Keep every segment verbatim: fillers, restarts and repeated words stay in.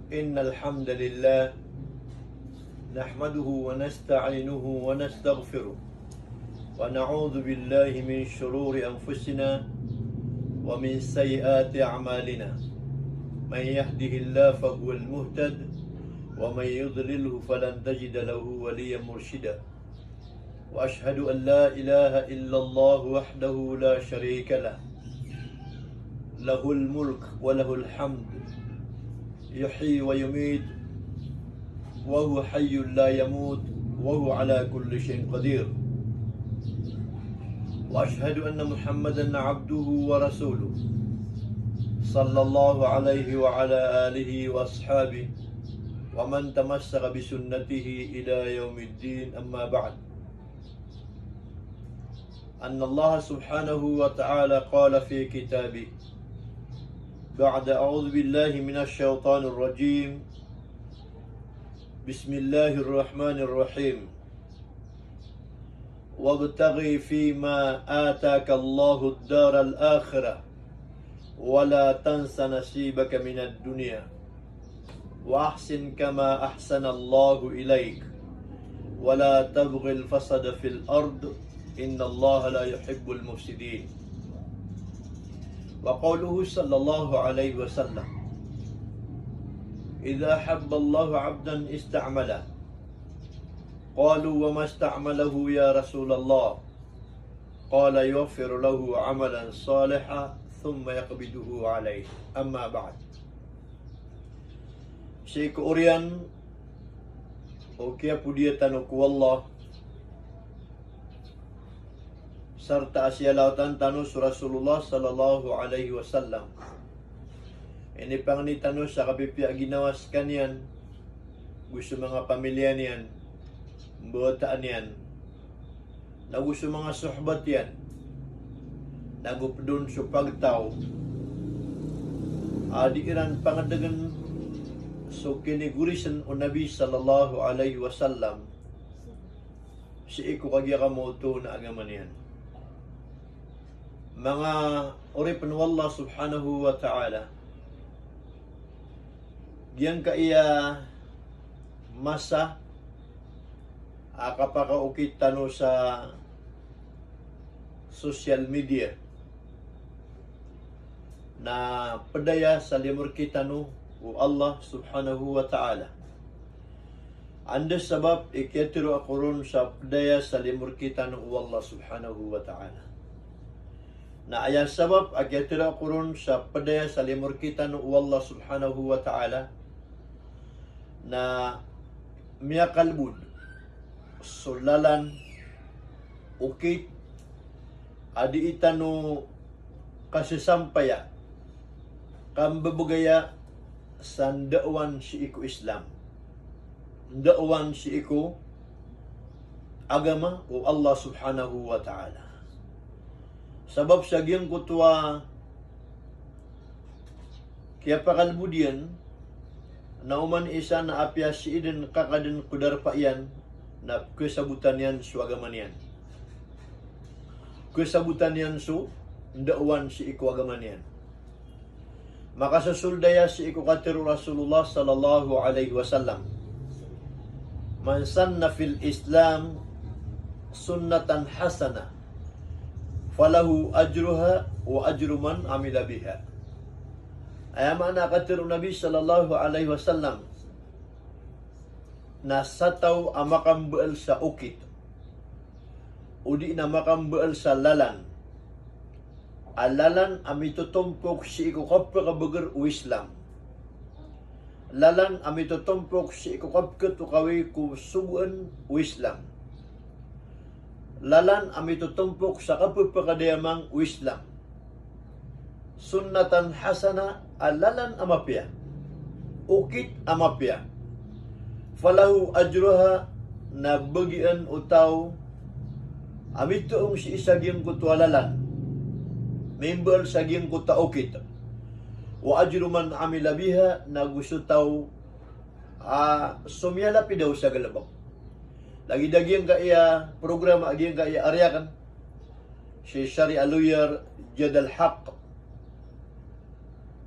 إن الحمد لله نحمده ونستعينه ونستغفره، ونعوذ بالله من شرور أنفسنا ومن سيئات أعمالنا. من يهده الله فهو المهتد، ومن يضلله فلن تجد له وليا مرشدا. وأشهد أن لا إله إلا الله وحده لا شريك له، له الملك وله الحمد، يحيي ويميت، وهو حي لا يموت، وهو على كل شيء قدير. وأشهد أن محمدا عبده ورسوله، صلى الله عليه وعلى آله وأصحابه ومن تمسك بسنته إلى يوم الدين، أما بعد. أن الله سبحانه وتعالى قال في كتابه بعد أعوذ بالله من الشيطان الرجيم. بسم الله الرحمن الرحيم. وابتغ فيما آتاك الله الدار الآخرة ولا تنس نصيبك من الدنيا وأحسن كما أحسن الله إليك ولا تبغ الفساد في الأرض إن الله لا يحب المفسدين. وقوله صلى الله عليه وسلم: إذا أحب الله عبدا استعمله. قالوا: وما استعمله يا رسول الله؟ قال: يوفر له عملا صالحا ثم يقبضه عليه. أما بعد. Sii ko oriyan o kiyapodiya tano ko Allah sarta a siyalawatan tano so Rasulullah sallallahu alaihi wasallam. Inipangni tano sa kapipiya a ginawa skaniyan, go so manga pamiliya niyan, mbawataan iyan, nago so manga sohbat iyan, nago pd on so pagtaw a di iran pangdgn so kinigorisn o Nabi sallallahu alaihi wasallam sii ko kagiya kamoto na agama niyan. Manga oripn o Allah subhanahu wa ta'ala, giyangkaya masa a kapakaokit tano sa social media na pd aya sa limo rktano o Allah subhanahu wa ta'ala. Anda sabap i kiyatharo ako ron sa pd aya sa limo rktano o Allah subhanahu wa ta'ala? Na aya sabap a kiyatharo ako ron sa pd aya sa limo rktano o Allah subhanahu wa ta'ala na miyakalbod so lalan, okit a dii tano kasasampaya, kambebegaya sa ndaowan sii ko Islam, ndaowan sii ko agama o Allah subhanahu wa ta'ala. Sabap sa giyangkoto a kiyapakalbod iyan na oman i isa na apiya sii dn kaka dn ko darpa iyan na pkhasabotan iyan so agama niyan, pkhasabotan iyan so ndaowan sii ko agama niyan. Makasosold aya sii ko katharo o Rasulullah sallallahu alaihi wasallam: من سن في الإسلام سنة حسنة فله أجرها وأجر من عمل بها. Aya maana a katharo o Nabi sallallahu alaihi wasallam na sa taw a makambaal sa okit odi na makambaal sa lalan, a lalan a mitotompok sii ko kapkabagr o Islam, lalan a mitotompok sii ko kapkatokawi ko sogoan o Islam, lalan a mitotompok sa kapepakadayamang o Islam. Sunnatan hasana, a lalan a mapiya, okit a mapiya. Falahu ajruha, na bagian o taw a mitoong sii sa giyangkoto a lalan, mimbaal sa giyangkoto a okit. Wa ajru man amila biha, na go so taw a somiyalapidaw sa galbk. Lagid a giyangkaya program a giyangkaya ari akn si Sharia lawyer Jadal Haq,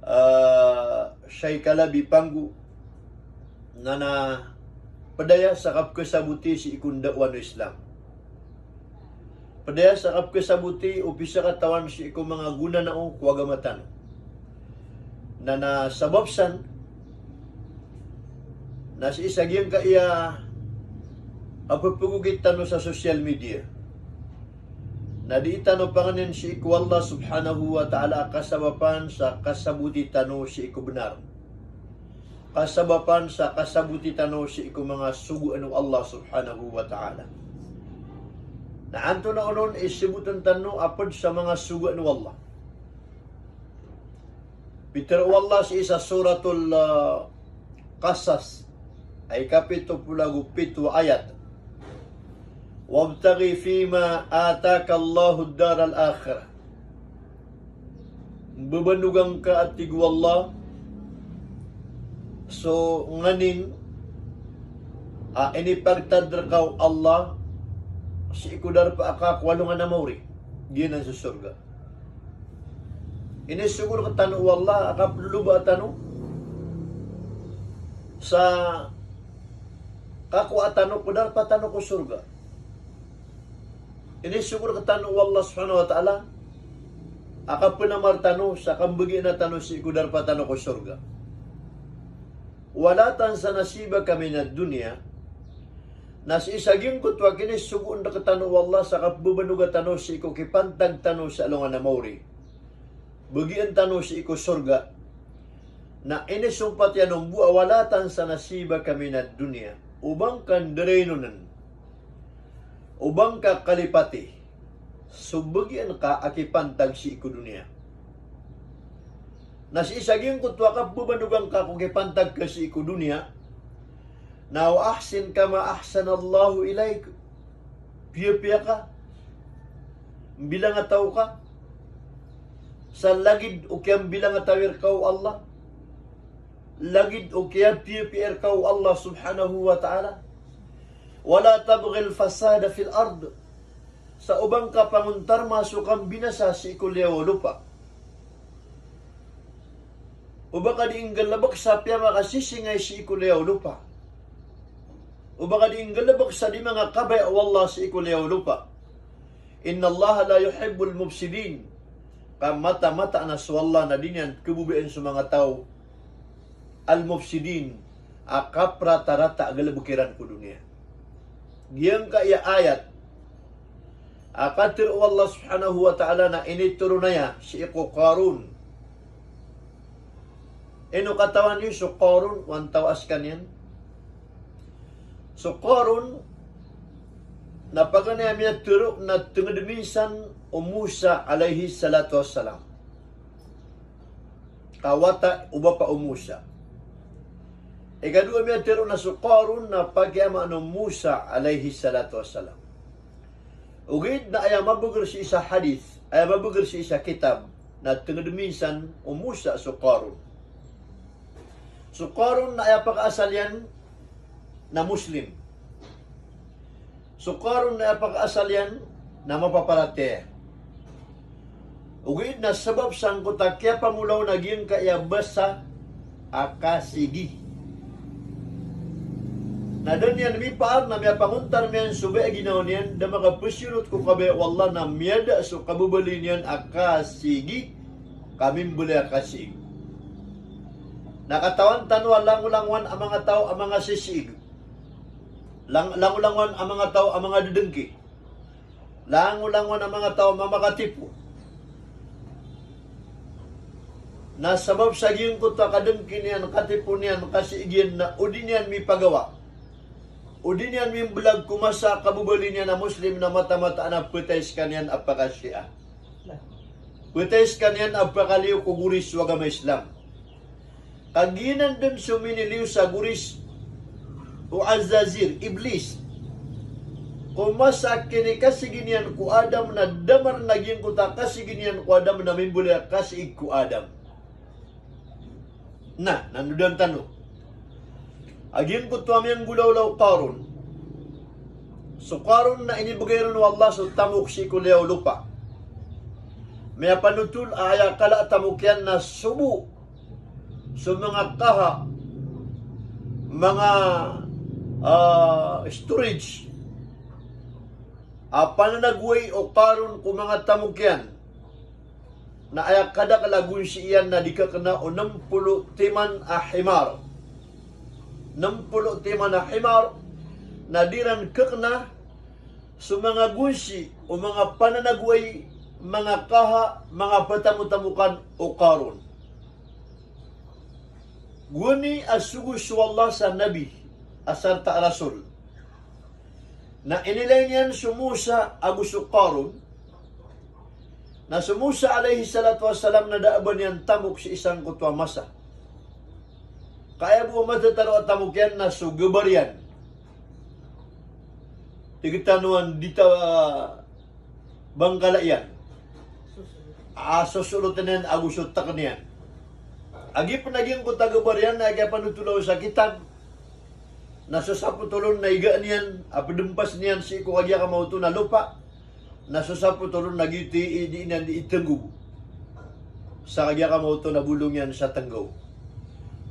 ah, Shaykalabi Panggu, Na na pd aya sa kapkhasaboti sii ko ndaowan o Islam. Pd aya sa kapkhasaboti o pisakatawan sii ko manga gonanao ko agama tano. Na na sabap san, na sii sa giyangkaya a pphagogit tano sa social media, na dii tano panganin sii ko Allah subhanahu wa ta'ala a kasabapan sa kasaboti tano sii ko bnar. Kasabapan sa kasaboti tano sii ko manga sogoan o Allah subhanahu wa ta'ala. Na antonaa onon i sabotn tano a pd sa manga sogoan o Allah? Pitharo o Allah sii sa Suratul, ah, Qasas, a ikapito polo ago pito a ayat: "Wabtaghi fima ataka Allahud daral akhirah." Mbabanogan ka, a tig o Allah, so nganin a inipagtad rka o Allah sii ko darpa a kakowa alongan a maori, giyanan so sorga. Inisogo rktano o Allah a kaplolobaa tano sa kakowa tano ko darpa tano ko sorga. Inisogo rktano o Allah subhanahu wa ta'ala a kapnamar tano sa kambagian tano sii ko darpa tano ko sorga. Wala tansa nasibaka minad dunya. Na sii sa giyangkoto a kinisogoon rktano o Allah sa kapbabanoga tano sii ko kipantag tano sa alongan a maori, bagian tano sii ko sorga, na inisompat iyan on bo a wala tansa nasibaka minad dunya. O ba ngka ndarainonen, o ba ngka kalipati so bagian ka a kipantag sii ko doniya. Na sii sa giyangkoto a kapbabanogan ka ko kipantag ka sii ko doniya, na wa ahsin kama ahsanallahu ilaik. Piyapiya ka, mbilangataw ka sa lagid o kiyambilangatawi rka o Allah, lagid o kiyapiyapiya rka o Allah subhanahu wa ta'ala. Wala tabghil fasada fil ard. Sa o ba ngka pangontarma so kambinasa sii ko liyawaw o lopa. O ba ka dii nggalbk sa piyamakasisingay sii ko liyawaw o lopa. O ba ka dii nggalbk sa dii manga kabaya o Allah sii ko liyawaw o lopa. Innallaha la yuhibbul mufsidin. Ka mataan-mataan a so Allah na dii niyan khababayaan so manga taw al-mufsidin, a kapratarata a galbk iran ko doniya. Giyangkaya ayat a katharo o Allah subhanahu wa ta'ala na initoron aya sii ko Qarun. Ino katawan iyo so Qarun, o antawaa skaniyan? So Qarun na paganay a miyatharo na tngd minsan o Musa alayhis salatu wassalam ka wata o bapa o Musa. Ikadowa a miyatharo na so Qarun na pakiyamaan o Musa alayhis salatu wassalam. Ogaid na aya mabagr sii sa hadith, aya mabagr sii sa kitab, na tngd minsan o Musa so Qarun. So Qarun na aya pakaasal iyan na Muslim. So Qarun na aya pakaasal iyan na mapaparatiyaya. Ogaid na sabap sangkoto a kiyapamolaw na giyangkaya basa a kasigi. Na da niyan mipaar na miyapangontarma iyan so baya a ginawa niyan, da makapasiyonot ko kabaya o Allah na miyada so kababaloy niyan a kasigi, ka mimbalay a kasigi. Na katawan tano a langolangowan a manga taw a manga sisiig. Lang-, langolangowan a manga taw a manga didngki. Langolangowan a manga taw a mamakatipo. Na sabap sa giyangkoto a kadngki niyan, katipo niyan, kasiig iyan na o di niyan mipagawa, o di niyan mimbalag ko masa a kababaloy niyan a Muslim, na mataan-mataan a phatay skaniyan a paka-Shia. Phatay skaniyan a pakaliyo ko goris o agama Islam. Ka giyanan dn so miniliyo sa goris o Azazel, Iblis, ko masa a kinikasigi niyan ko Adam, na damar na giyangkoto a kasigi niyan ko Adam na mimbalay a kasigi ko Adam. Na, nanodan tano a giyangkoto a miyanggolawla o Qarun. So Qarun na inibgay ron o Allah so tamok sii ko liyawaw o lopa. Miyapanotol a aya kala a tamok iyan na sobo so manga kaha manga, ah, storage a pananagoway o Qarun ko manga tamok iyan. Na aya kadakl a gonsi iyan na di kakna o nem polo timan a himar. Nem polo timan a himar na di ran kakna so manga gonsi o manga pananagoway, manga kaha, manga patamotamokan o Qarun. Gowani a sogo so Allah sa nabi, a sarta a rasul. Na inilay niyan so Musa ago so Qarun. Na so Musa alayhis salatu wassalam na da a ba niyan tamok sii sangkoto a masa. Ka aya bo a matataro a tamok iyan na so gabar iyan. Tig tano a di ta bangkala iyan. A, sosolot iyan ago so tak iyan. Agi pen a giyangkoto a gabar iyan na aya kiyapanotol o sa kitab. Na so sapotol on na iga niyan, a pedempas niyan sii ko kagiya kamaoto na lopa. Na so sapotol on na giyoto i di niyan di itenggo. Sa kagiya kamaoto na bolong iyan sa tenggaw.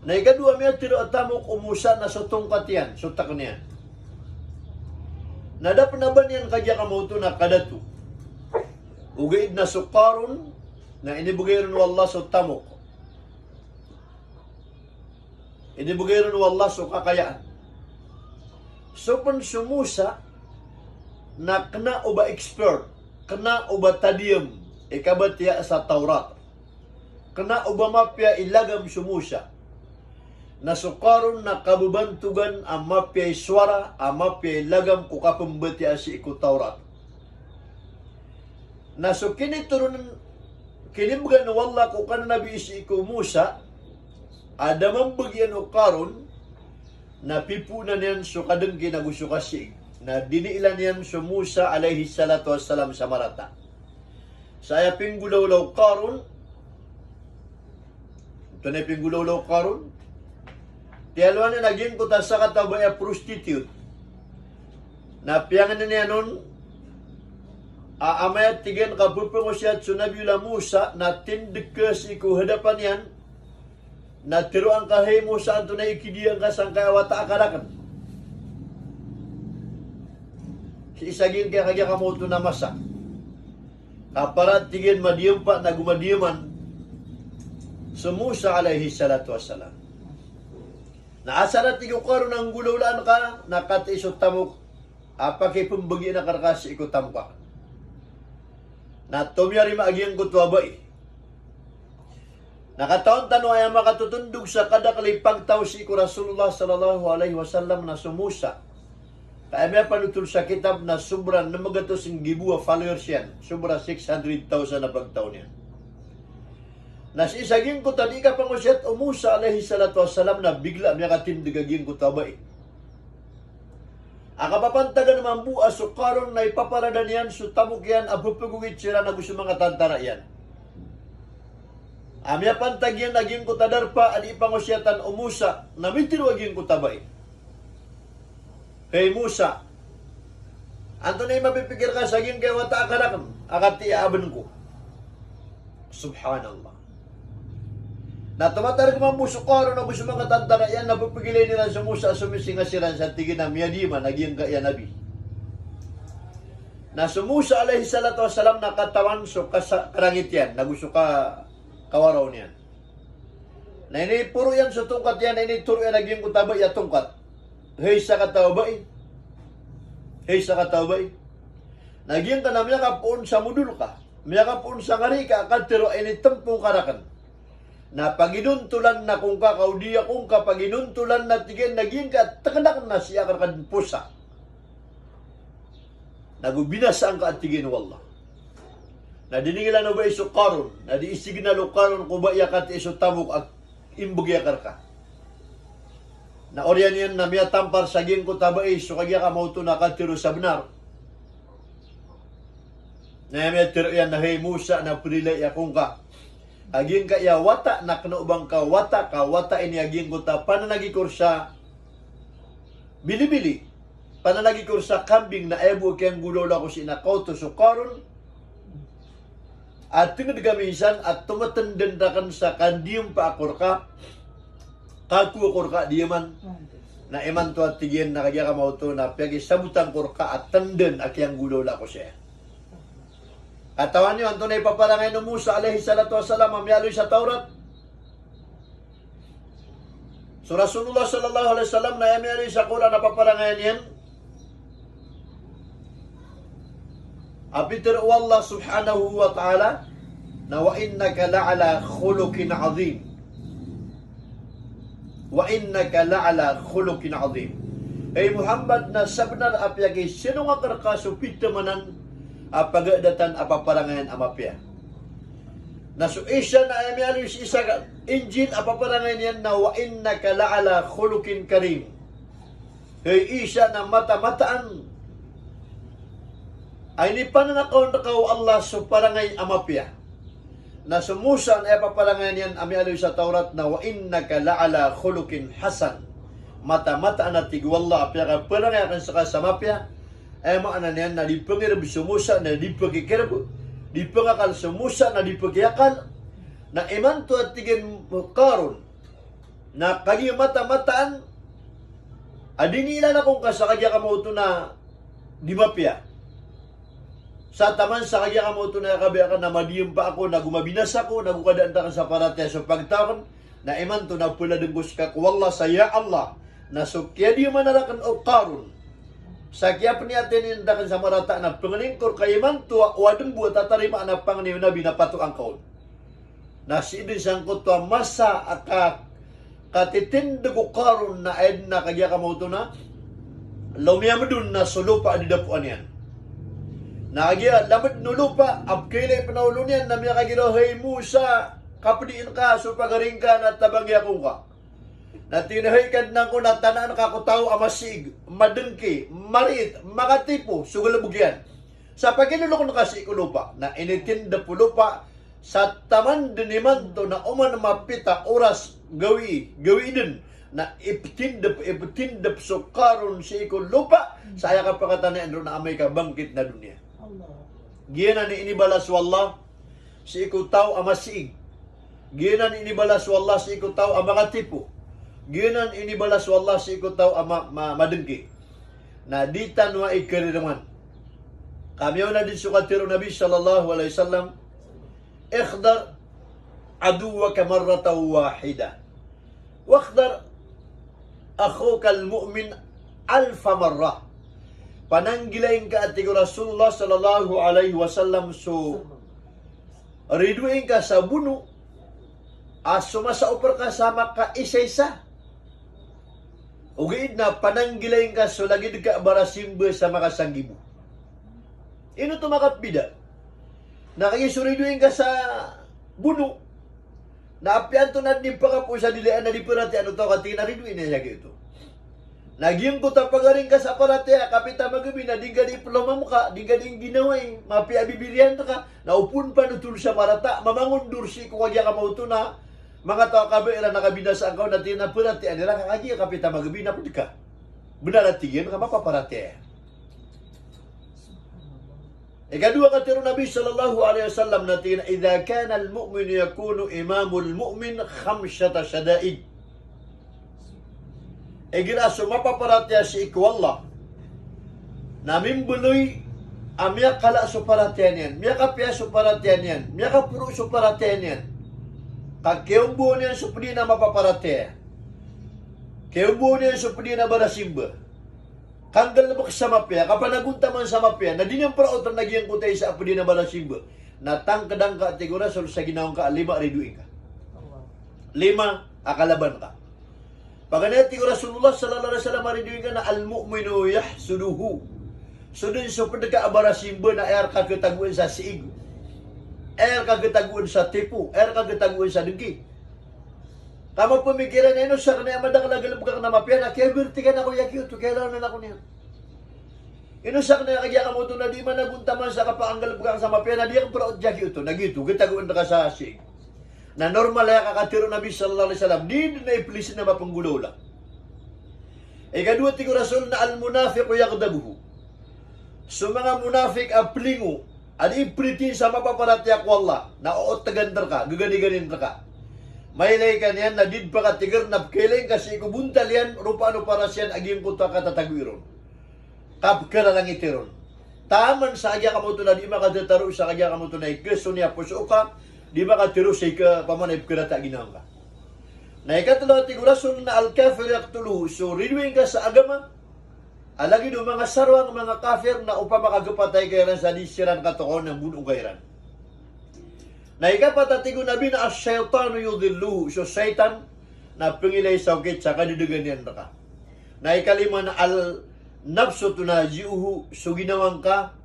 Na ikadowa a miyatero a tamok o Musa na so tongkat iyan, so tak iyan. Na da pen a ba niyan kagiya kamaoto na kadato. Ogaid na so Qarun, na inibegay ron o Allah so tamok. Inibegay ron o Allah so kakayaan. So pen so Musa, na kena o ba expert, kena o ba tadiyem i kabatiya sa Tawrat. Kena o ba mapiya i lagam so Musa. Na so Qarun na kabebantogan a mapiya i sowara, a mapiya i lagam ko kapembatiya sii ko Tawrat. Na so kinitoron, kinibgan o Allah ko kananabi sii ko Musa, a da mambegiyan o Qarun, na pipoonan iyan so kadengki ago so kasiig. Na diniilan iyan so Musa alayhis salatu wassalam sa marata. Sa aya pinggolawla o Qarun, antonaa i pinggolawla o Qarun? Tiyalowan iyan a giyangkoto a sakataw a bai a prostitute. Na piyangnin iyan on, a, amay a tig iyan ka pepangosiyat so Nabiyullah Musa, na tindeg ka sii ko hadapan iyan, na teroa ngka, hay Musa, antonaa i kidiya ngka sangkaya wata aka raken. Sii sa giyangkaya kagiya kamaoto na masa. Ka para tig iyan madiyampa na go madiyaman so Musa alayhis salatu wassalam. Na asar a tig o Qarun a nggolawlaan ka, na katii so tamok a pakipembegian aka reka sii ko tamok aken. Na tomiyarima a giyangkoto a bai. Na katawan tano a aya makatotondog sa kadakel i pagtaw sii ko Rasulullah sallallahu alayhi wasallam na so Musa. Ka aya miyapanotol sa kitab na sobra nem gatos nggibo a followers iyan, sobra six hundred thousand a pagtaw niyan. Na sii sa giyangkoto a di kapangosiyat o Musa alayhis salatu wassalam na bigla miyakatindeg a giyangkoto a bai. A kapapantagan mambo a so Qarun na ipaparada niyan so tamok iyan a pepegogit siran ago so manga tantara iyan. A miyapantag iyan a giyangkoto a darpa a di pangosiyatan o Musa, na mitero a giyangkoto a bai. Hay Musa, antonaa i mapipikir ka sa giyangkaya wata aka raken, a katii a aben ko. Subhanallah. Na tomatareg mambo so Qarun ago so manga tantara iyan na pepegilay iran so Musa a somisinga siran sa tig iyan a miyadiyaman a giyangkaya nabi. Na so Musa alayhis salatu wassalam na katawan so kasa-, karangit iyan, ago so ka-, kawaraw niyan. Na iniporo iyan so tongkat iyan, na initoro iyan a giyangkoto a bai a tongkat. Hay sakataw a bai. Hay sakataw a bai. Na giyangka na miyakapoon sa modol ka. Miyakapoon sa ngari ka a katero a initempong ka raken. Na paginontolan ako ngka, ka o di ako ngka paginontolan, na tig iyan a giyangka a tekena aken na sii aka reka den posa. Na go binasa angka a tig iyan o Allah. Na diningilan o bai so Qarun, na di isignal o Qarun ko bai a katii so tamok a imbegay aka reka. Na oriyan iyan na miyatampar sa giyangkoto a bai so kagiya kamaoto na katero sa benar. Na aya miyatero iyan na, hay Musa, na perilai ako ngka a giyangkaya wata na kena o ba ngka wata, ka wata ini a giyangkoto a pananagi ko sa bilibili. Pananagi ko sa kambing na aya bo a kiyanggolawla ko sii na kaoto so Qarun. A tenged ka minsan a tomatenden raken sa kandiyampa ako reka, kakowa ako reka diyaman. Na imanto a tig iyan na kagiya ka maoto na piyakisabotan ko rka a tndan a kiyanggolawla ko saya. Katawan iyo antonaa i paparangayan o Musa alayhis salatu wassalam a miyaaloy sa Tawrat? So Rasulullah sallallahu alayhi wasallam na aya miyaaloy sa Qur'an a paparangayan iyan a pitharo o Allah subhanahu wa ta'ala na, "Wa innaka la'ala khuluqin azim. Wa innaka la'ala khuluqin azim." Hay Muhammad, na sabnar a piyakisinonga ka rka so pithamanan a pagadatan a paparangayan a mapiya. Na so Isa na aya miyaaloy sii sa Injil a paparangayan iyan na, "Wa innaka la'ala khuluqin karim." Hay Isa, na mataan-mataan a inipananakaw rka o Allah so parangay a mapiya. Na so Musa na aya paparangayan iyan a miyaaloy sa Tawrat na, "Wa innaka la'ala khuluqin hasan." Mataan-mataan a tig o Allah a piyakaparangay akn ska sa mapiya. Aya maana niyan na di pngirb so Musa na di pkikirb, di pngakal so Musa na di pkiakal. Na imanto a tig iyan o Qarun na kagiya mataan-mataan a di niilaan ako ngka sa kagiya ka maoto na di mapiya. Sa taman sa kagiya ka maoto na aya kabaya akn na madiyampa ako, nago mabinasa ako, nago kadaan rakn sa paratiyaya so pagtaw akn, na imanto na pladn ko ska ko Allah sa, ya Allah, na so kiyadiyaman rakn o Qarun sa kiyapniyatn iyan rakn sa marata na pangnin ko rka imanto a o adn bo a tatarimaan a pangni o Nabi na patoan ka on. Na sii dn sangkoto a masa a ka, katitindg o Qarun na aya dn a kagiya ka maoto na lomiyamd on na so lopa a di dapoan iyan. Na kagiya lamd o lopa a pkailay pn a olo niyan na miyakagiraw, "Hay Musa, kapdiin ka so pagari ngka na tabangi ako ngka." Na tig iyan a, "Hay Kadnan ko, na tanaan ka ko taw a masiig, madngki, mariit, makatipo so galbk iyan. Sa pakinolok ngka sii ko lopa." Na initindp o lopa. Sa taman dn imanto na oman mapita oras gawii, gawii dn, na iptindp, iptindp so Qarun sii ko lopa sa aya kapakatanaan ron na amay ka bangkit na doniya. Giyanan i inibalas o Allah sii ko taw a masiig. Giyanan i inibalas o Allah sii ko taw a makatipo. Giyanan i inibalas o Allah sii ko taw a ma-, ma-, madngki. Na di tano a ikarirman. Ka miyaona dn so katharo o Nabi sallallahu alayhi wasallam, "Ikhdhar aduwwaka marratan wahidah, wakhdhar akhukal mu'min alfa marrah." Pananggilai ngka, a tig o Rasulullah sallallahu alayhi wasallam, so ridoay ngka sa bono a so masaop rka sa makaisaisa, ogaid na pananggilai ngka so lagid ka a barasimba sa makasanggibo. Ino oto makapbida? Na kagiya so ridoay ngka sa bono na apiya antonaa dn i pakapoon sa dila iyan na di paratiyayaan o taw ka tig iyan a ridoay niyan sa giyoto. Na giyangkoto a pagari ngka sa paratiyaya, kapita magabi na di ngka dii plomamka, di ngka dii ginawai, mapiya a bibiriyan rka, na o pn panotol sa marata, mamangondor sii ko kagiya ka maoto na manga taw a kabaya iran a kabinasaan ka on, na tig iyan a paratiyayaan iran ka kagiya kapita magabi na pd ka. Bnar a tig iyan ka mapaparatiyaya. Ikadowa, katharo o Nabi sallallahu alayhi wasallam na tig iyan a, "Idha kana al-mu'minu yakunu imamul mu'min khamsata shada'id." Igira so mapaparatiyaya sii ko Allah na mimbaloy a miyakala so paratiyaya niyan, miyakapiya so paratiyaya niyan, miyakaporo so paratiyaya niyan, ka kiyaombaw niyan so pd iyan a mapaparatiyaya, kiyaombaw niyan so pd iyan a barasimba, kanggalbk sa mapiya, kapanagontaman sa mapiya, na di niyan praotan a giyangkoto a isa a pd iyan a barasimba, na tangkda ngka, a tig o Rasul, sa ginawa ngka a lima a ridoay ngka. Lima a kalaban ka. Paganay, a tig o Rasulullah sallallahu alayhi wasallam, a ridoay ngka na al-mu'minu yahsuduhu. So dn so pd ka a barasimba na aya rka khatagoan sa siig, aya rka khatagoan sa tipo, aya rka khatagoan sa dngki. Ka mapamikiran a ino sakn aya madakl a galbk akn a mapiya na kiyabertikan ako iyan giyoto, kiyalawanan ako niyan. Ino sakn aya kagiya ka maoto na di managontaman sa kapakanggalbk akn sa mapiya na di akn praot iyan giyoto, na giyoto khatagoan rka sa siig. Na normal aya kakatharo o Nabi sallallahu alayhi wasallam, di dn a iplis na mapanggolawla. Ikadowa, tig o Rasul, na al-munafiqu yaghdabuhu. So manga munafik a plingo a di ipritindi sa mapaparatiyaya ko Allah, na ootgan rka, gaganiganin rka. Mailay ka niyan na di dn pakatigr na pkhailay ngka sii ko bontal iyan, ropaan o paras iyan a giyangkoto a katatago iron, kapkhararangit iron. Taman sa a giyangkamaoto na di makatataro sa a giyangkamaoto na ikasonia poso ka, di makatataro sa ika pamana ipkharata a ginawa ngka. Na ikatlo a tig o Rasul na al-kafir yaqtuluhu, so ridoay ngka sa agama, a lagid o manga sarwang, manga kafir, na opama ka khapatay ka iran sa di siran katokawan na mbonoon ka iran. Na ikapat a tig o Nabi na ash-shaytanu yudhilluhu, so shaytan na pngilay sa okit sa kadadagan iyan rka. Na ikalima na an-nafsu tunazi'uhu, so ginawa ngka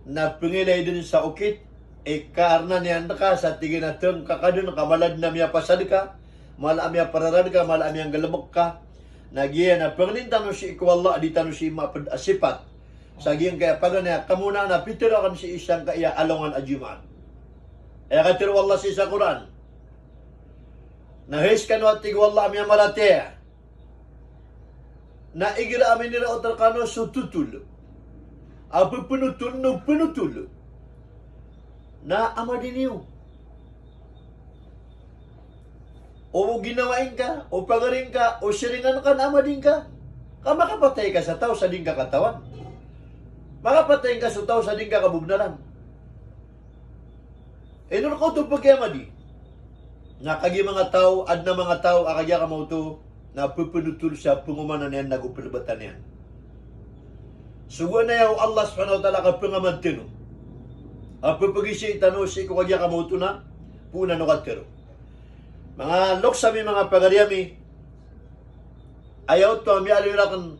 na pngilay dn sa okit, e, karna niyan rka sa tig iyan a tngka ka dn ka mala dn a miyapasad ka, mala a miyapararad ka, mala a miyanggalbk ka. Na giya na pangnin tano sii ko Allah a di tano sii mapd a sipat. Sa giyangkaya paganay a kamona na pitharo akn sii sangkaya alongan a Jumaat. Aya katharo o Allah sii sa Qur'an, na hay skano a tig o Allah a miyamaratiyaya, na igira a miniraot rkano so totol a pphanotol, no phanotol, na amadi niyo. O ginawai ngka, o pagari ngka, o siringan ka na amadi ngka. Ka makapatay ka sa taw sa di ngka katawan. Makapatay ngka so taw sa di ngka kabobnaran. Ino rka oto pkiyamadi? Na kagiya manga taw, adn a manga taw a kagiya kamaoto na pphanotol sa pngomanan iyan nago plbatan iyan. Sogoan aya o Allah subhanahu wa ta'ala a kapngamad tano, a pphagiza tano sii ko kagiya kamaoto na poon o katharo. Manga loks ami, manga pagari ami, aya oto a miyaaloy rakn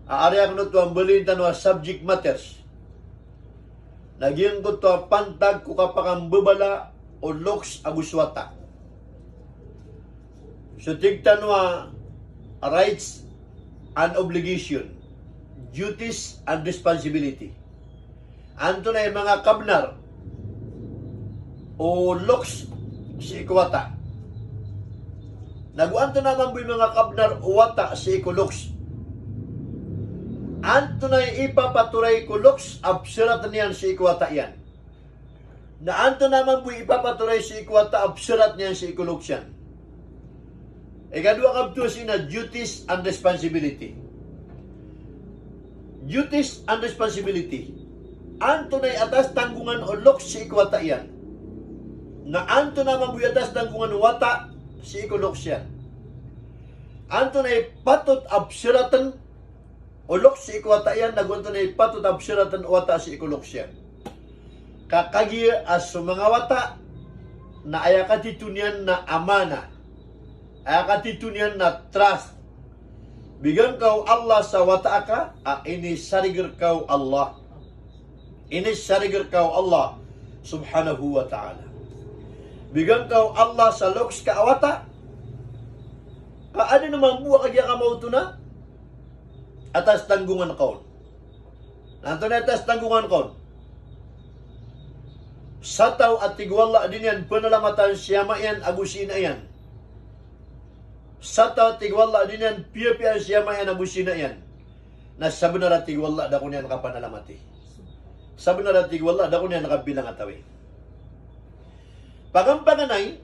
a ari akn oto a mbaloyin tano a subject matters, na giyangkoto a pantag ko kapakambabala o loks ago so wata. So tig tano a rights and obligation, duties and responsibility. Antonaa i manga kabnar o loks sii ko wata? Nago antonaa mambo i manga kabnar o wata sii ko loks? Antonaa i ipapatoray ko loks a pzaratn iyan sii ko wata iyan? Na antonaa mambo i ipapatoray sii ko wata a pzaratn iyan sii ko loks iyan? Ikadowa kabtowan sii na duties and responsibility. Duties and responsibility. Antonaa i atas tanggongan o loks sii ko wata iyan? Na antonaa mambo i atas tanggongan o wata sii ko loks iyan? Antonaa i patot a pzaratn o loks sii ko wata iyan, nago antonaa i patot a pzaratn o wata sii ko loks iyan? Ka kagiya a so manga wata na aya katito niyan na amana, aya katito niyan na trust. Bigan ka o Allah sa wata aka a inisarig rka o Allah. Inisarig rka o Allah subhanahu wa ta'ala. Bigan ka o Allah sa loks ka a wata. Ka adn a mambo a kagiya kamaoto na atas tanggongan ka on. Na antonaa i atas tanggongan ka on? Sa taw a tig o Allah a di niyan panalamatan si ama iyan ago si ina iyan. Sa taw a tig o Allah a di niyan piyapiyaan si ama iyan ago si ina iyan. Na sabnar a tig o Allah a da ako niyan kapanalamati. Sabnar a tig o Allah a da ako niyan kabilangatawi. Paganay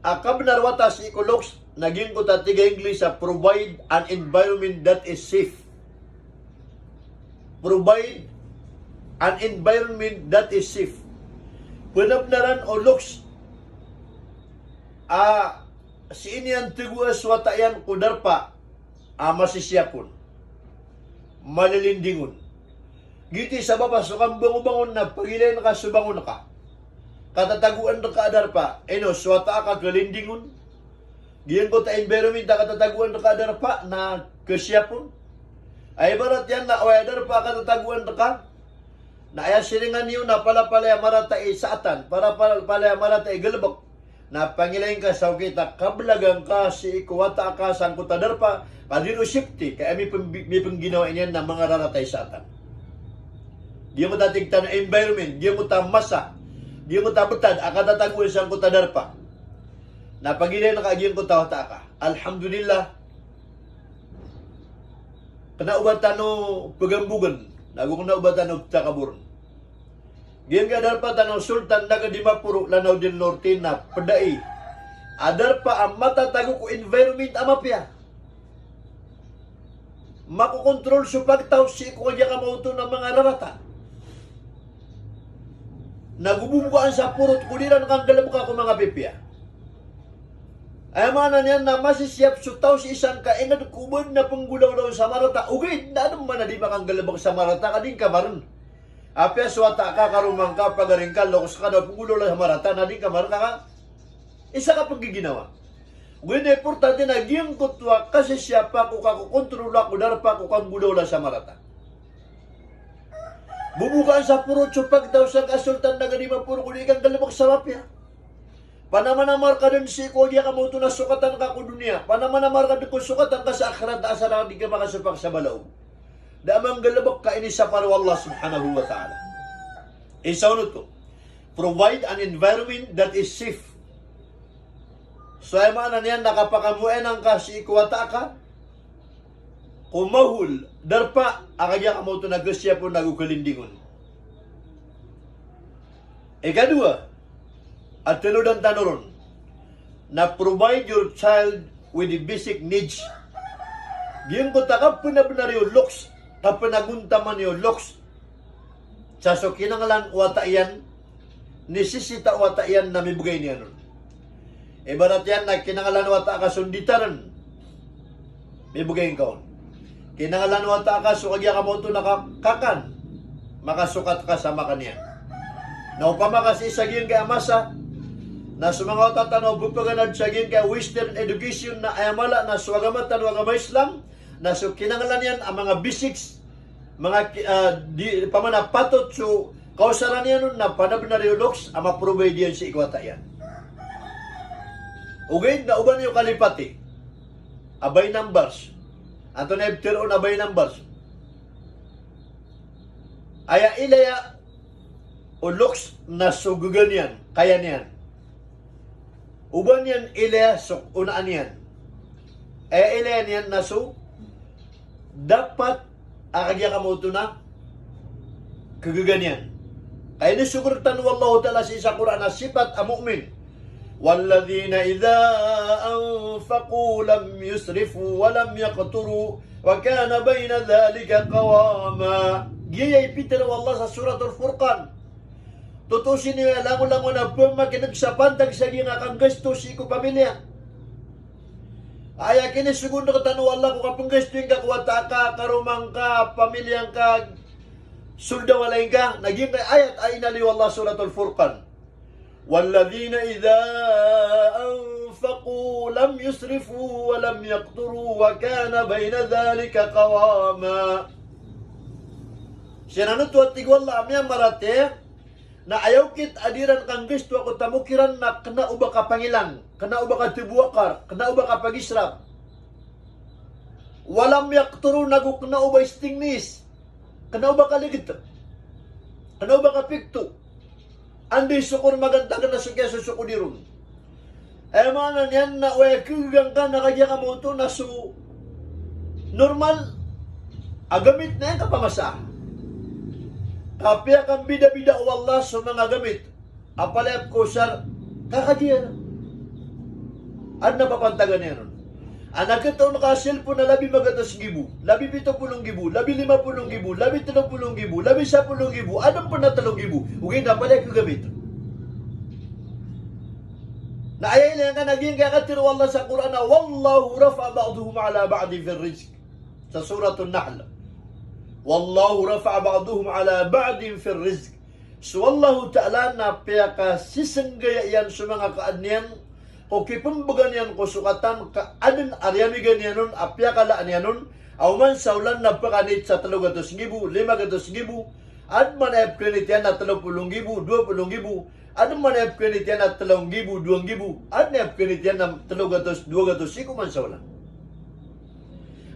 a kabnar o wata sii ko loks na giyangkoto a tig a English a provide an environment that is safe. Provide an environment that is safe. Pnabnaran o loks a sii niyan tagoa so wata iyan ko darpa a masisiyap on, malilinding on. Giyoto i sabap a so kambangobangon na pagilayn ka so bangon ka, katatagoan rka a darpa, ino, so wata aka kalinding on. Giyangkoto a environment a katatagoan rka a darpa na kasiyap on. A ibarat iyan na oway a darpa a katatagoan rka na aya siringan iyo na palapalaya marata i saatan, palapalaya marata i galbk, na pangilayn ka sa okit a kablagan ka sii ko wata aka sangkoto a darpa, ka di ron safety, ka aya mipng-, mipngginawai niyan na manga rarata i saatan. Giyangkoto a tig tano a environment, giyangkoto a masa, giyangkoto a btad a katatagoan sangkoto a darpa, na pagilayn ka giyangkoto a wata aka. Alhamdulillah, kna o ba tano pgambogn, nago kna o ba tano pthakaborn. Giyangkaya darpa tano Sultan Naga Dimaporo, Lanao del Norte na pd ai a darpa a matatago ko environment a mapiya. Makokontrol so pagtaw sii ko kagiya kamaoto na manga rarata na gobobokaan sa porot ko di iran kanggalebeka ko manga pipiya. Aya maana niyan na masisiyap so taw sii sangkai inged ko ba den a penggolawla sa marata, ogaid na aden man a di makanggalebek sa marata ka di ngka maren. Apiya so wata ka, karoma ngka, pagari ngka, loks ka, na penggolawla sa marata na di ngka maren ka, ka isa ka penggiginawa. Ogaid na importante na giyangkoto a kasisiyapa ko kakokontrola ko darpa ko kanggolawla sa marata. Bobokaan sa porot so pagtaw sangkai a sultan na gadi maporo ko di kanggalebek sa mapiya. Panamanamar ka den sii ko kagiya kamaoto na sokatan ka ko doniya. Panamanamar ka den ko sokatan ka sa akhirat, asar a di ka makasopak sa balaw. Da a manggalebek ka inisapar o Allah subhanahu wa ta'ala. Isa oto, provide an environment that is safe. So aya maana niyan na kapakamoanan ka sii ko wata ka ko mahol, darpa a kagiya kamaoto na gesiyap on ago kalinding on. Ikadowa, a tenodan tano ron, na provide your child with the basic needs. Giyangkoto a kapenabenar iyo loks, kapenagontaman iyo loks, sa so kinanglan o wata iyan, nisisita o wata iyan na mibegay niyan on. Ibarat iyan na kinanglan o wata ka so nditaren, mibegay ngka on. Kinanglan o wata ka so kagiya kamaoto na ka-, kakan, makasokat ka sa makan iyan. Na opama ka sii sa giyangkai a masa na so manga wata tano a bepaganad sa giyangkai a Western education na aya mala na so agama tano a agama Islam, na so kinanglan iyan a manga basics, manga ki-, ah, di, pamana patot so kaosaran iyan on na panabenar iyo loks a ma-provide iyan sii ko wata iyan. Ogaid na oba niyo kalipati a by numbers. Antonaa i btero on a by numbers? Aya ilaya o loks na so gaga niyan, kaya niyan. Oba niyan ilaya so onaan iyan. Aya ilaya niyan na so dapat a kagiya kamaoto na kagaga niyan. Aya inisogo rektano o Allahu Ta'ala sii sa Qur'an a sipat a mu'min. والذين إذا أنفقوا لم يسرفوا ولم يقتروا وكان بين ذلك قواما. Giyaya i pitharo o Allah sa Suratul Furqan. Totoo sii niyo a langolangon a pemakineg sa pantag sa giyangkai a kanggasto sii ko pamilya. Aya kinisogoon rektano o Allah ko kapenggastoy ngka ko wata ka, karoma ngka, pamilya ngka, sold a walay ngka, na giyangkai a ayat a inaloy o Allah Suratul Furqan. والذين إذا أنفقوا لم يسرفوا ولم يقتروا وكان بين ذلك قواما. Siran oto a tig o Allah a miyamaratiyaya na aya okit a di iran kanggastoa ko tamok iran na kena o ba kapangilang, kena o ba katebowakar, kena o ba kapagisraf. ولم يقتروا, nago kena o ba stinginess, kena o ba kaliget, kena o ba kapikto. Anda i sokor magantag na so kiyasosokodi ron. Aya maana niyan na o aya kagaga ngka na kagiya kamaoto na so normal a gamit na aya kapamasa. Kapiya kambidabida o Allah so manga gamit a palaya pekosar ka kagiya na. Aden a papantagan iyan on. Ana ketoon ka a cellphone a labi magatos gibo, labi pito polo nggibo, labi lima polo nggibo, labi telo polo nggibo, labi sapolo nggibo, aden pen a telo nggibo. Ogaid na palaya kegamit. Na aya ilaya ngka na giyangkaya katharo o Allah sa Qur'an a, والله رفع بعضهم على بعض في الرزق. Sa Suratun Nahl. والله رفع بعضهم على بعض في الرزق. So Allahu Ta'ala na piyakasisenggaya iyan so manga kaaden iyan ko kipembegan iyan ko sokatan ka aden a riyamigan iyan on a piyakalaan iyan on, a oman sa olan na pekanit sa telo gatos nggibo, lima gatos nggibo, aden man a ipkenit iyan na telo polo nggibo, dowa polo nggibo, aden man a ipkenit iyan na telo nggibo, dowa nggibo, aden a ipkenit iyan na telo gatos, dowa gatos, sii ko oman sa olan.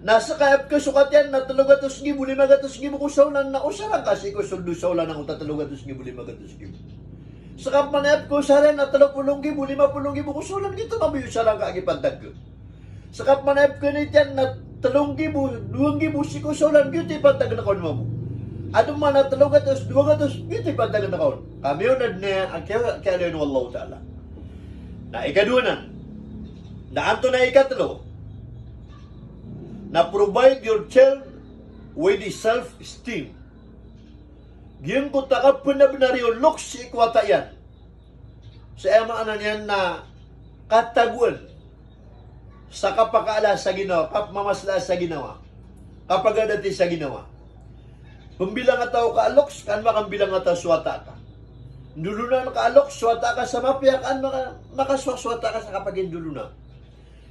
Na seka a ipkesokat iyan na telo gatos nggibo, lima gatos nggibo ko saolan na osara ngka sii ko soldo saolan angkoto a telo gatos nggibo, lima gatos nggibo. Seka pman a ipkosar iyan na telo polo nggibo, lima polo nggibo ko saolan, giyoto mambo i osara ngka a gii pantag. Seka pman a ipkenit iyan na telo nggibo, dowa nggibo sii ko saolan, giyoto i pantag ngka on mambo. Aden man a telo gatos, dowa gatos, giyoto i pantag ngka on. Ka miyaona den a kiya-, kiyaaloy o Allahu Ta'ala. Na ikadowa nan, Na antonaa i ikatlo? Na provide your child with self-esteem. Giyangkoto a kabenar-benar iyo looks sii ko wata iyan. Sa aya maana niyan na katagoan sa kapakaala sa ginawa, kapemamasla sa ginawa, kapagadati sa ginawa. Pembilangataw ka a looks, ka an makambilangataw so wata ka. Ndolonaan ka a looks so wata ka sa mapiya, ka an maka-, makasowa so wata ka sa kapakindolona.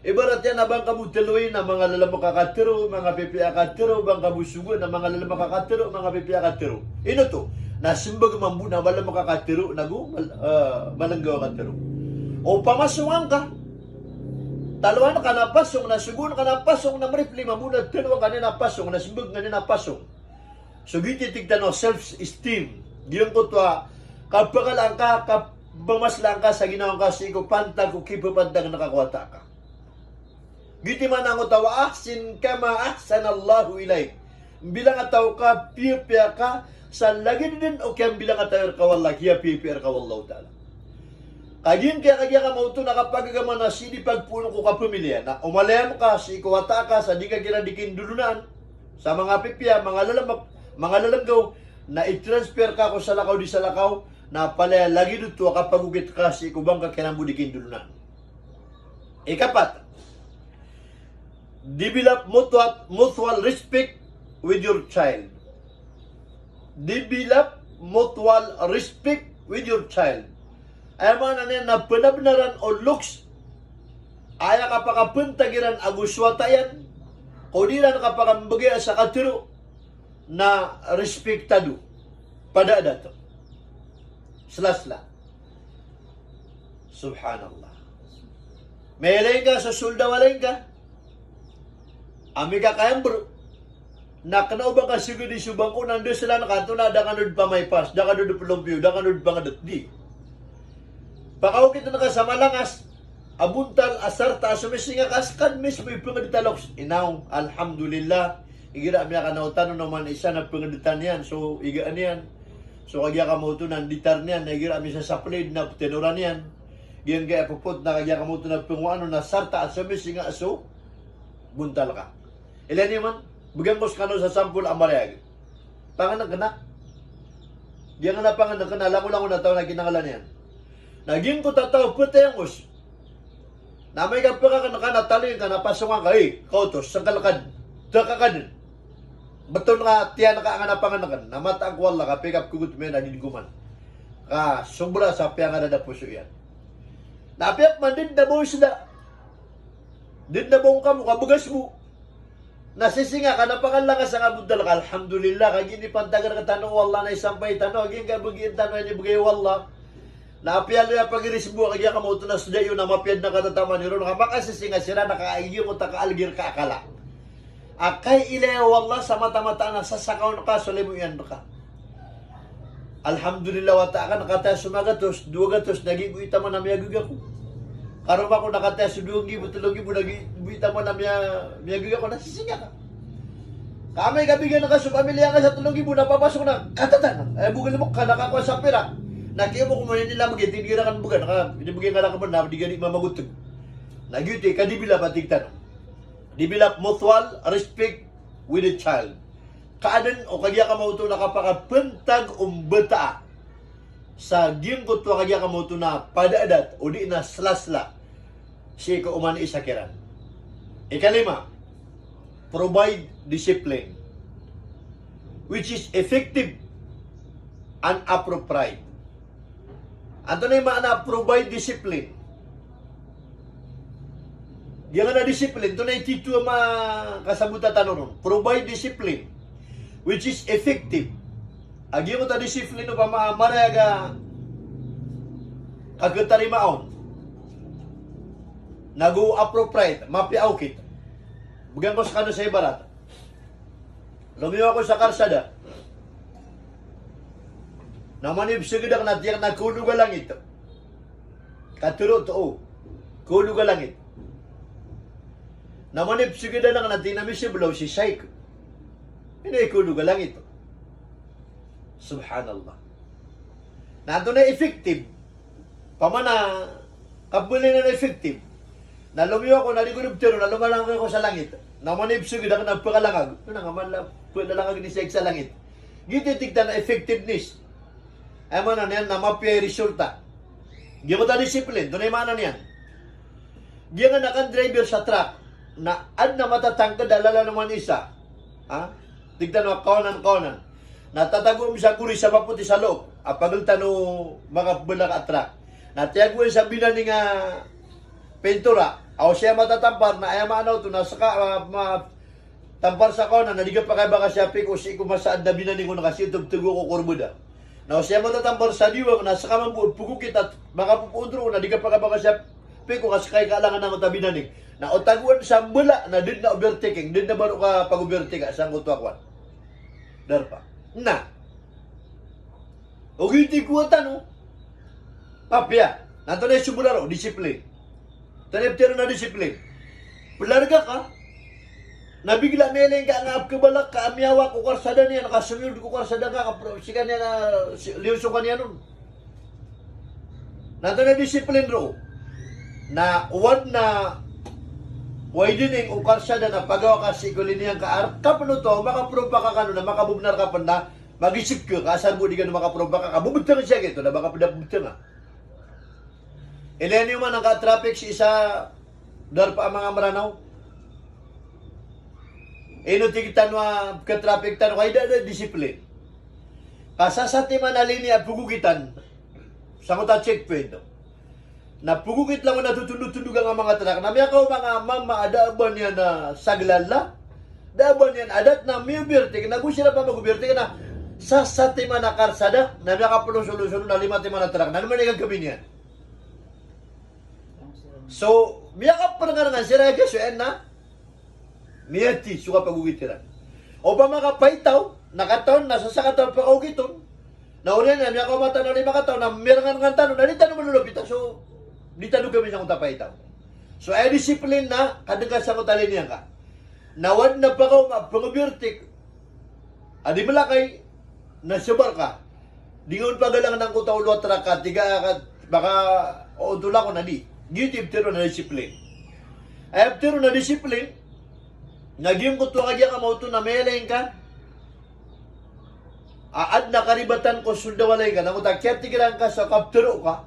Ibarat iyan a ba ngka bo teloy na manga lalamek a katero, manga pipiya a katero, ba ngka bo sogoan na manga lalamek a katero, manga pipiya a katero. Ino oto? Na sembag mambo na lalamek a katero, nago mal-, eh, malenggaw a katero. O pamasongan ka, taloan ka na pasong, na sogoan ka na pasong, na meripli mambo na taloan ka niyan a pasong, na sembag nga niyan a pasong. So giyoto i tig tano a self-esteem. Giyangkoto a kapakaala ngka, kapemamasla ngka sa ginawa ngka sii ko pantag ko kipepantag ngka ko wata ka. Giyoto i maana angkoto a wa ahsin kama ahsanallahu ilaik. Mbilangataw ka, piyapiya ka, sa lagid den o kiyambilangataw reka o Allah, kiyapiyapiya reka o Allahu Ta'ala. Kagiya, kagiya ka maoto na kapagagama na sii di pagpoon ko kapamiliya, na o malayam ka sii ko wata ka sa di ka kiran di kindolonaan sa manga pipiya, manga lalamek, manga lalenggaw, na i-transfer ka ko salakaw di salakaw, na palaya lagid oto a kapagokit ka sii ko ba ngka kiran bo di kindolonaan. Ikapat, develop mutual, mutual respect with your child. Develop mutual respect with your child. Aya maana niyan na benar-benaran o looks, aya kapakapentag iran ago so wata iyan, ko di iran kapakambegay sa katero, na respektado, padadat, slasla. Subhanallah. Mailay ngka so solda, walay ngka. Ami ka kayang ber-, na kena o ba ngka sigedi so bangko na ndeselan ka, antonaa, da ka dod pamay pas, da ka dod pelompiyo, da ka dod pangedet, di. Pakaokit ngka sa malangas a bontal a sarta a somisinga ka, a sekaniyan mismo i pengedeta loks. Inaw, alhamdulillah. Igira a miyakanaw tano na oman isa na pengedetan iyan so igaan iyan. So kagiya ka maoto na nditar niyan, na igira a misasaplid na petenoran iyan. Giyangkaya pepot na kagiya ka maoto na pengoano na sarta a somisinga so bontal ka. Ilaya niyo man, began ko sekano sa sampol a marayag. Pangeneken a. Giyangkanan a pangeneken a langolangon a taw na kinanglan iyan. Na giyangkoto a taw petayangos. Na amay ka pekakeneken a taloy ngka na pasongan ka, "Ey, kaoto, sengkel ka den. Daka ka den. Beton ka tiyan ka angan a pangeneken." Na mataan ko Allah ka pekapekogot iyan a di den koman. Ka sobra sa piyangarada poso iyan. Na apiya peman di den a ba o sda. Di den a ba o ngka mo ka begas bo. Na sisinga ka na pakalangasa ka bontal ka, alhamdulillah, kagiya inipantag rektano o Allah na isampay tano, kagiya ngka begian tano a inibegay o Allah. Na apiya loya pagiris bo, kagiya ka maoto na sda iyo na mapiya den a katataman iron, ka makasisinga siran, na kagiya ko ta kaalgir ka akala. A kailaya o Allah sa mataan-mataan a sasakaon ka so limo iyan reka. Alhamdulillah, wata aken, kataya so magatos, dowa gatos, na giya bo i taman a miyagega ko. Karoma ko na kataya so dowa nggibo, telo nggibo, na giya bo i taman a miya-, miyagega ko, na sisinga ka. Ka amay ka bigan ka so pamiliya ka sa telo nggibo, na papasok na, katatan. Aya bo galebek ka, na kakowa sa pirak. Na kiya bo ko man inilameg, tig iran a began, ka, inibegay ngka raken, na di ka di mamagoteg. Na giyoto i ka-develop a tig tano. Develop mutual respect with the child. Ka aden o kagiya ka maoto na kapakapentag o mbata sa giyangkoto a kagiya ka maoto na padadat o di na slasla sii ko oman i isa kiran. Ikalima, provide discipline which is effective and appropriate. Antonaa i maana provide discipline? Giyangkanan a discipline, antonaa i titho a makasabota tano ron? Provide discipline which is effective. A giyangkoto a discipline opama a marayag a kaketarima on, nago appropriate, mapiya a okit. Began ko sekano sa ibarat. Lomiyo ako sa karsada. Na oman i peseged aken na tiyak na kaolog a langit. Katero oto, o. Kaolog a langit. Na oman i peseged aken na tig iyan a misebelaw si Shaykh. Ino i kaolog a langit? Subhanallah. Na antonaa i effective? Opama na kabeli na effective. Na lomiyo ako, na di ko di ptharoon, na lomalangag ako sa langit. Na oman i psogod akn na pkalangag. Na nga man la, pkalangag ini sa ig sa langit. Giyoto i tig tano a effectiveness. Aya maana niyan na mapiya i resulta. Giyoto a discipline, antonaa i maana niyan? Giyangkanan a driver sa truck, na adn a matatangkd a lalan oman isa. Ha? Tig tano a kawanan, kawanan. Na tatago ami sa gori sa mapoti sa loob, a pagl tano makapbalak a truck. Na tiyagoan sa binaning a pintura, a o siya matatampar, na aya maana oto na ska, ah, ma-, tampar sa kawanan, na di ka pakay baka siya piko, sii ko masaad na binaning on ka sii oto btgo ko korbeda. Na o siya matatampar sa diwang, na ska mambo pgokit a makapopoon roo, na di ka pakay baka siya piko ka ska i kalangan angkoto a binaning. Na o tagoan sa mbala, na da dn a overtaking, da dn a ba roo kapag-overtake sangkoto a kowan. Darpa. Na. Ogaid i kowa tano. Mapiya. Na antonaa i somola roo, discipline. Antonaa i ptharoon a discipline? Plarga ka, na bigla a miyailay ngka a nga pkhabalak ka a miyawa ko karsada niyan, ka somiyold ko karsada ngka, ka pro-, skaniyan a, si-, liyo skaniyan on. Na antonaa i discipline roo? Na o adn a widening o karsada na pagawa ka sii ko liniyan ka, a rk ka pn oto, makaprova ka kano na makabobnar ka pn na mag-isip ka, ka asar bo di kano makaprova ka, ka bobtng siya giyoto, na baka pn da bobtnga. Ilaya niyo man angka traffic sii sa darpa a manga Mranaw. Ino tig tano a pkha-traffic tano ka ida da discipline. Ka sa satiman a linya a pgokitan, sangkoto a checkpoint. Na pgokit langon a totondotondog angka manga truck. Na miyakaoma angka mama a da a ba niyan a saglala. Da a ba niyan a adat na mi-overtake, na go siran pman mag-overtake na sa satiman a karsada, na miyakaplosolosolo na lima timan a truck. Na ano man i gagawii niyan? So, miyakaprngarngan siran, ka so aya na miyati so kapagokit iran. Opama ka paitaw, na katawan na sa sakataw a pakaokit on, na oriyan iyan miyakaoma tano a lima kataw, na mirngarngan tano, na di tano malolopita, so di tano gawii sangkoto a paitaw. So aya discipline na kadng ka sangkoto a linya ngka. Na o adn a pakaoma a png-overtake a di mlakay, na sabar ka. Di ngka on pagalang angkoto a olo a truck ka, tig ka, baka ontol ako, na di. Giyoto i ptharoon a discipline. Aya ptharoon a discipline na giyangkoto a kagiya ka maoto na miyailay ngka a adn a karibatan ko sold a walay ngka, na angkoto a kiyatigiran ka sa kaptharo ka.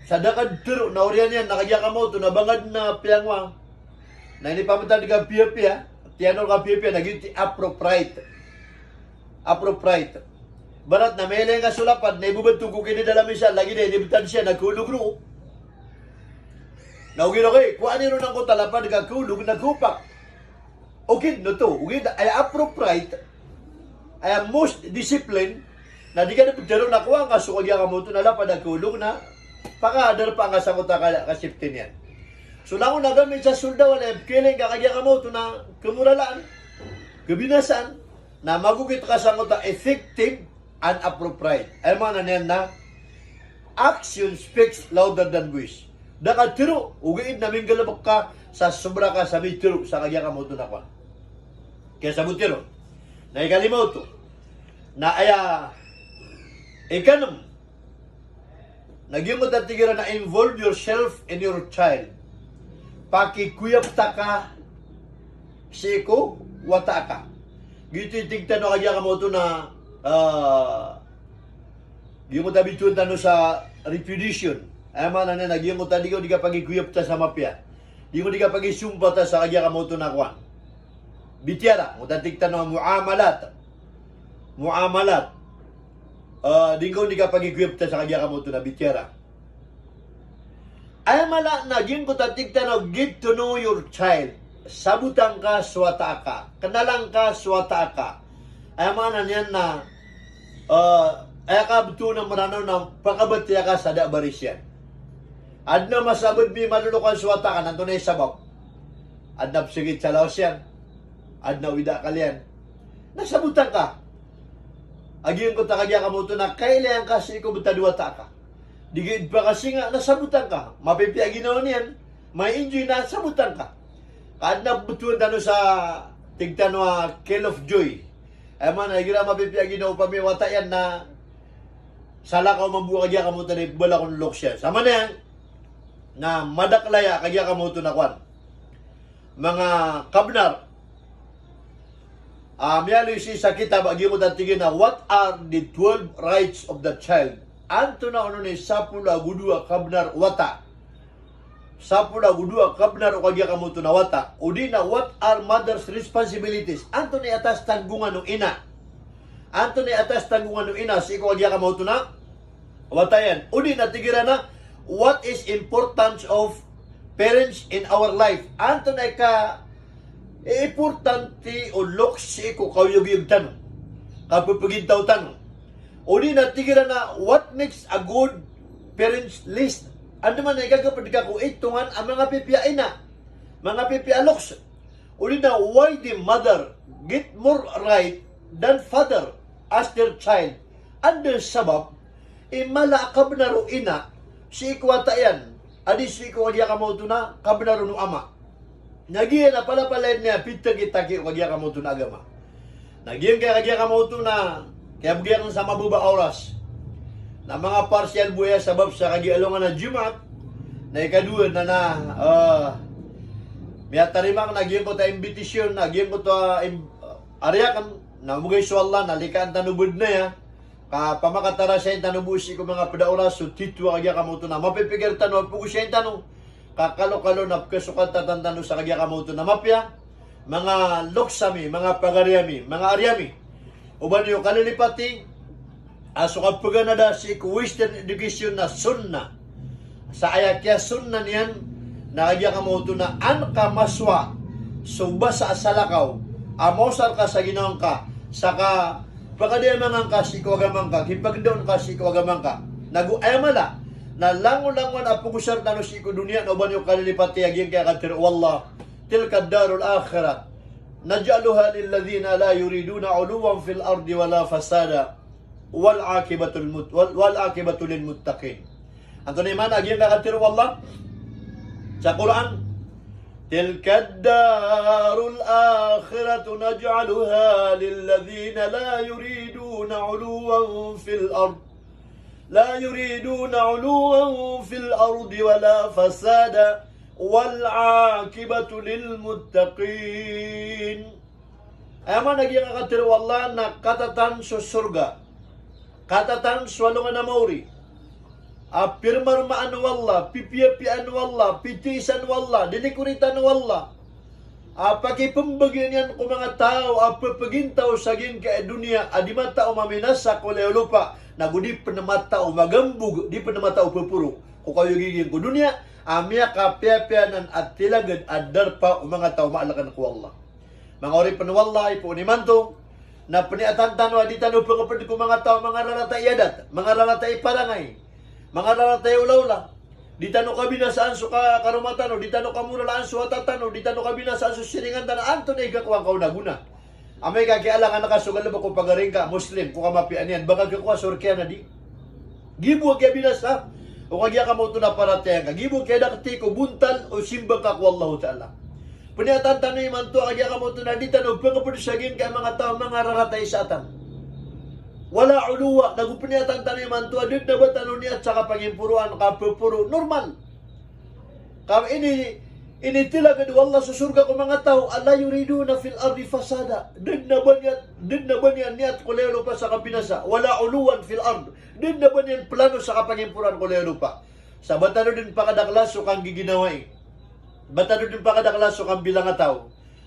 Sa da ka dtharo, na oriyan iyan na kagiya ka maoto na ba ngka adn a piyangowa, na inipamtad ka piyapiya, tiyanol ka piyapiya, na giyoto i appropriate. Appropriate. Ibarat na miyailay ngka so lapad, na ibobato ko kinidalam isa, lagid a inibtad siya na khaolog roo. Na ogaid, ogaid, kowaa niyo ron angkoto a lapad ka khaolog na khaopak. Ogaid oto, ogaid, aya appropriate, aya most discipline, na di ka dn ptharoon a kowaa ngka so kagiya ka maoto na lapad a khaolog na pakadarpa ngka sangkoto a ka-, ka-safety niyan. So langon a gamit sa sold a walay, pkhailay ngka kagiya ka maoto na khamoralaan, khabinasaan, na magokit ka sangkoto a effective and appropriate. Aya maana niyan na action speaks louder than voice. Da ka tharo, ogaid na minggalbk ka sa sobra ka sa mitharo sa kagiya ka maoto na kowan. Kiyasabot iyan on. Na ikalima oto. Na aya ikanm. Na giyangkoto a tig iran a involve yourself and your child. Pakikoyapta ka sii ko wata ka. Giyoto i tig tano a kagiya ka maoto na, ah, giyangkoto a bitowan tano sa repudiation. Aya maana niyan na giyangkoto a di ka, di ka pakikoyapta sa mapiya. Di ka, di ka pakisompata sa kagiya ka maoto na kowan. Bitiyara, angkoto a tig tano a muamalat. Muamalat. Ah, di ngka on di ka pakikoyapta sa kagiya ka maoto na bitiyara. Aya mala na giyangkoto a tig tano, get to know your child. Sabotan ka so wata ka. Knalan ka so wata ka. Aya maana niyan na, ah, aya kabtowan a Mranaw na pakabatiya ka sa da a baris iyan. Adn a masa a badn mi malolokan so wata ka, na antonaa i sabap? Adn a psakit sa lawas iyan. Adn a wida a kaliyan. Na sabotan ka. A giyangkoto a kagiya ka maoto na kailayan ka sii ko btad o wata ka. Di ka dn pakasinga, na sabotan ka. Mapipiya a ginawa niyan, ma-enjoy, na sabotan ka. Ka adn a btowan tano sa tig tano a call of joy. Aya maana igira mapipiya a ginawa o pamiya o wata iyan na salakaw mambo a kagiya ka maoto na ipbalak on loks iyan. Sa maana iyan, Na madakl aya kagiya kamaoto na kowan, manga kabnar. Ah, miyaaloy sii sa kitab a giyangkoto a tig iyan a What are the twelve rights of the child? Antonaa onon i sapolo ago dowa a kabnar o wata? Sapolo ago dowa a kabnar o kagiya kamaoto na wata. O di na what are mother's responsibilities? Antonaa i atas tanggongan o ina? Antonaa i atas tanggongan o ina sii ko kagiya kamaoto na wata iyan? O di na tig iran a what is importance of parents in our life? Antonaa i ka importante o loks sii ko kaoyagoyag tano, kapepegintaw tano? O di na tig iran a what makes a good parents list? Andamanaya i gagaped ka ko itongan a manga pipiya a ina, manga pipiya a loks? O di na why the mother get more right than father as their child? Anda sabap i mala a kabnar o ina sii ko wata iyan a di sii ko kagiya kamaoto na kabnar o ama? Na giya na palapalaya niyan a pitagitaki o kagiya kamaoto na agama. Na giyangkaya kagiya kamaoto na kiyabgi akn sa mababa a oras. Na manga partial bo aya sabap sa kagiya alongan a Jumaat. Na ikadowa na, na, ah, miyatarima akn a giyangkoto a invitation, na giyangkoto a im-, ari akn, na omaga i so Allah na likaan tano bo dn aya. Ka pamakatarasay tano bo sii ko manga pd a oras so tito a kagiya kamaoto na mapipikir tano a pagosay tano. Ka kalokalo na pkasokatan tano sa kagiya kamaoto na mapiya. Manga loks ami, manga pagari ami, manga ari ami, o ba niyo kalilipati a so kapaganada sii ko Western education na sunnah. Sa aya kiyasunnah niyan na kagiya kamaoto na an ka masowa so basa a salakaw a maosar ka sa ginawa ngka, sa kapakadiyama ngka sii ko agama ngka, kipagdaon ka sii ko agama ngka. Nago aya mala na langolangon a pagosar tano sii ko doniya na o ba niyo kalilipati a giyangkaya katharo o Allah: Tilka ad-darul akhirah naj'aluha lilladhina la yuriduna 'uluwwan fil ardi wala fasada, wal 'aqibatul mut-, wal, wal 'aqibatu lil muttaqin. Antonaa i maana a giyangkaya katharo o Allah sa Qur'an? Tilka ad-darul akhiratu naj'aluha lilladhina la yuriduna 'uluwwan fil ard, la yuriduna 'uluwwan fil ardi wala fasada, wal 'aqibatu lil muttaqin. Aya maana a giyangkaya katharo o Allah na katatan so sorga, katatan so alongan a maori a pirmarmaan o Allah, pipiyapiyaan o Allah, pitiisan o Allah, dinikoritan o Allah a pakipmbagian iyan ko manga taw a pepegintaw sa giyangkaya doniya a di matao maminasa ko leo lopa, nago di pn matao magambog, di pn matao peporo ko kaoyagoyag ko doniya a miyakapiyapiya anan a tilagad a darpa o manga taw maalkan ko Allah. Manga oripn o Allah, ipoon imanto na pniyatan tano a di tano pngpd ko manga taw a manga rarata i adat, manga rarata i parangay, manga rarata i olaola. Di tano kabinasaan so ka-, karoma tano, di tano kamoralaan so wata tano, di tano kabinasaan so siringan tano. Antonaa i kakowa ngka on a gona? Amay ka kiyalangan ka so galbk o pagari ngka a Muslim ko kamapiya niyan, ba ka kakowa so rk iyan a di? Giya bo a kiyabinasa o kagiya kamaoto na paratiyaya ngka, giya bo a kiyadakti ko bontal o simba ngka ko Allahu Ta'ala. Pniyatan tano imanto a kagiya kamaoto na di tano pngpd sa giyangkaya manga taw a manga rarata i saatan. Wala 'uluwwa, nago pniyatan tano imanto a da dn a ba tano niyat sa kapangimporoan, kapeporo, normal. Ka ini, initilagad o Allah so sorga ko manga taw a la yuriduna fil ardi fasada. Da dn a ba niyan, da dn a ba niyan niyat ko leo lopa sa kabinasa. Wala 'uluwwan fil ard. Da dn a ba niyan plano sa kapangimporoan ko leo lopa. Sa ba tano dn pakadakla so kanggiginawai, ba tano dn pakadakla so kambilangataw,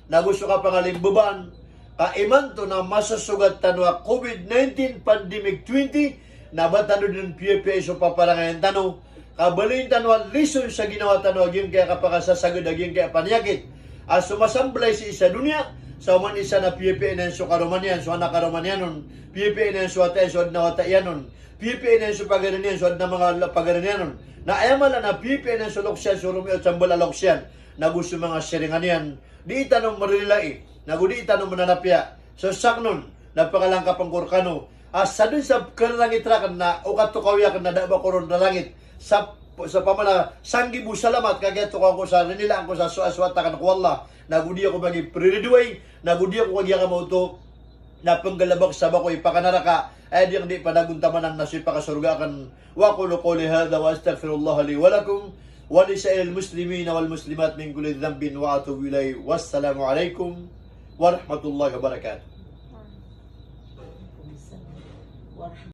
nago so kapangalimbabaan, ka imanto na masosogat tano a covid nineteen pandemic twenty, na ba tano dn piyapiyai so paparangayan tano, ka baloyin tano a lison sa ginawa tano a giyangkaya kapakasasagad a giyangkaya paniyakit a so masamblay sii sa doniya, sa oman i isa na piyapiyai niyan so karoma niyan, so anak a karoma niyan on, piyapiyai niyan so wata iyan, so adn a wata iyan on, piyapiyai niyan so pagari niyan, so adn a manga pagari niyan on. Na aya mala na piyapiyai niyan so loks iyan, so romiyaot sa mbala a loks iyan, nago so manga siringan iyan. Di tano mrilai, nago di tano mnanapiya. So sakn on na pakalangkapn ko rkano a sadn sa kararangit rakn na o katokawi akn na da a ba ko ron rarangit. Sa, sa pamana sanggibo salamat ka kiyatokawan ko sa rinilaan ko sa so, so wata akn ko Allah, nago di ako magipririridoay, nago di ako kagiya kamaoto na pnggalbk sa ba ko ipakanaraka, aya di akn di panagontamanan na so ipakasorga akn. Wa aqulu qawli hadha wa astaghfirullaha li wa lakum. ولسائر المسلمين والمسلمات من كل ذنب وأتوب إليه. والسلام عليكم ورحمة الله وبركاته.